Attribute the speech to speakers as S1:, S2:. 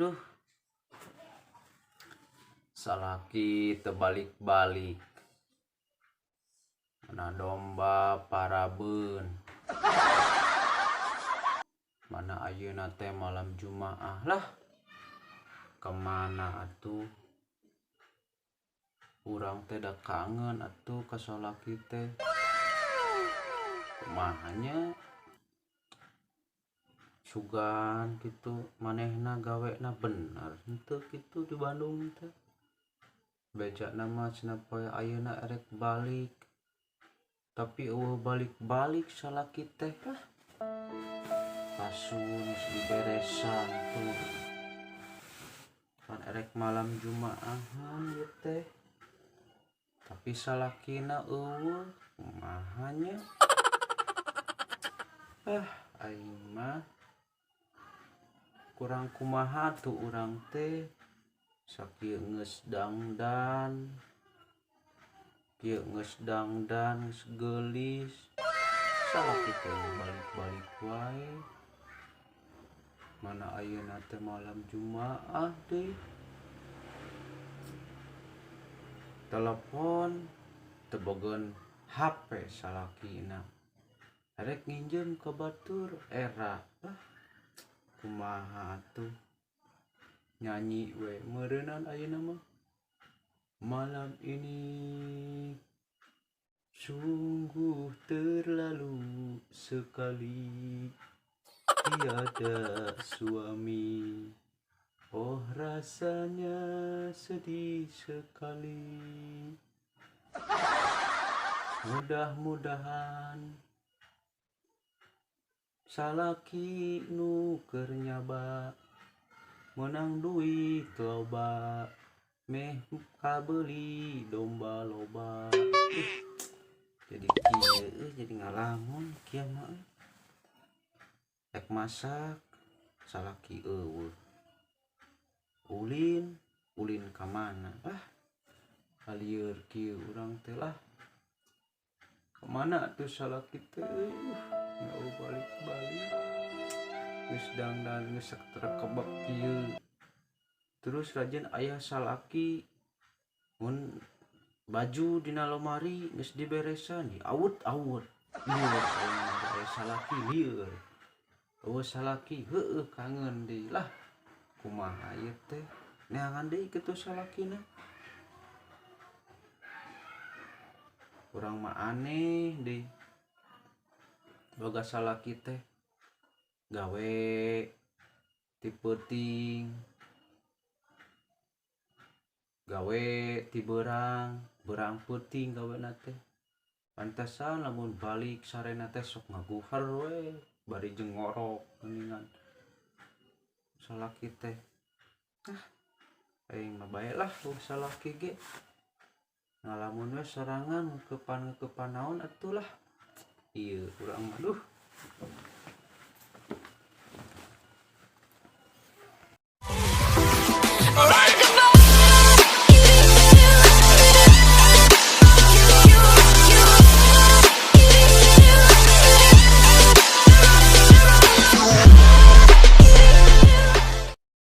S1: Duh, salaki tebalik-balik. Mana domba parabeun. Mana ayeuna teh malam Jumaah lah. Kemana atuh? Urang teh da kangen atuh ka salaki teh. Kumaha nya? Sugan gitu manehna gawena bener henteu kitu di Bandung teh. Bejana mah cenah poe ayeuna erek balik. Tapi eueuh balik-balik salaki teh lah. Kasur geus diberesan tuh. Pan erek malam Jumaahan ieu teh. Tapi salakina eueuh kumaha nya? Aing mah kurang kumaha tuh urang teh sakieu geus dangdan, kieu geus dangdan geus geulis, salaki teh balik-balik wae. Mana ayeuna teh malam Jumaah deui. Telepon teu bogeun HP salakina. Rek nginjem ka batur era lah. Kumaha atuh? Nyanyi we meureunan ayeuna mah. Malam ini sungguh terlalu sekali, tiada suami. Oh rasanya sedih sekali. Mudah-mudahan salaki nu keur nyaba meunang duit loba meh kabeuli domba loba. Jadi kieu jadi ngalamun kieu mah. Rek masak salaki eueuh. Ulin, ulin ka mana? Lieur kieu urang teh lah. Kemana tuh salaki teh? Nggak balik-balik. Geus dangdan geus terkebak kieu. Terus rajin aya salaki mun baju dina lomari geus diberesan diawut-awut. Lieur aya salaki lieur. Eueuh salaki heueuh kangen deui lah. Kumaha ieu teh? Neangan deui kitu salakina. Urang mah aneh deui. Boga salaki teh gawe ti peuting, gawe ti beurang, beurang peuting gawena teh. Pantesan lamun balik sarena teh sok ngaguher we, bari jeung ngorok geuningan. Salaki teh. Aing mah bae lah eueuh salaki ge. Ngalamun we sorangan ngeukepan-ngeukepan naon atuh lah. Ieu urang mah duh.